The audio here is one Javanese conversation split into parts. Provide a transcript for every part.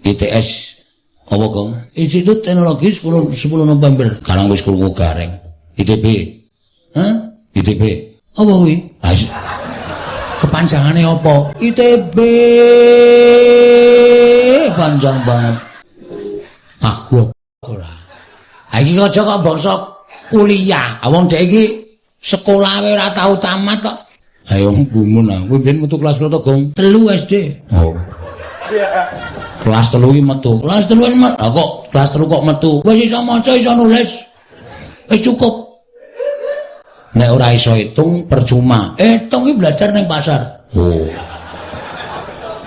ITS apa, Gong? Institut Teknologi 10 10 November. Sekarang wis krungu gareng. ITB. Hah? ITB. Apa kuwi? Ah, kepanjangane apa? ITB. Panjang banget. Ah, gua ora. Ha iki aja kok bangsa kuliah. Ah, wong dhek iki sekolah wae ora tau tamat kok. Ayo gumun aku. Kowe biyen metu kelas piro to, Gong? 3 SD. Oh. Kelas 3 iki metu. Kelas 3 iki metu. Ah, kok kelas 3 kok metu? Wis iso maca, iso nulis. Wis cukup. Nek ora iso hitung percuma. Hitung iki belajar ning pasar. Oh.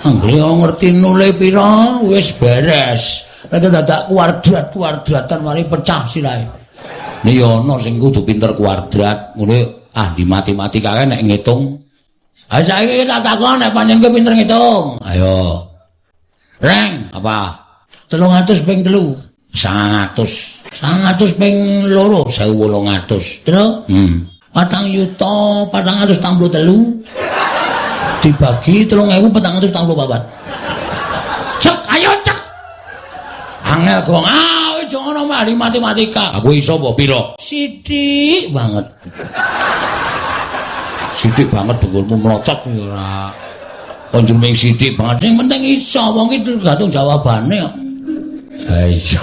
Anggere ngerti nule pira wis beres. Nek dadak kuadrat-kuadratan mari pecah sirahe. Nek ya ana sing kudu pinter kuadrat, ngono ahli matematika kae nek ngitung. Ha saiki tak takon nek pancen kowe pinter ngitung. Ayo. Reng, apa? 300 ping 3. 900. 900 ping 2 1800. Terus? 4 yuta 463 dibagi 3444. Cek, ayo cek. Angel, Gong. Ah, wis ngono ahli matematika. Aku iso apa pira? Sithik banget. Sithik banget dengkulmu mlocot ora. Kon ming sithik banget. Sing penting iso, wong iki tergantung jawabane kok. Ha iya.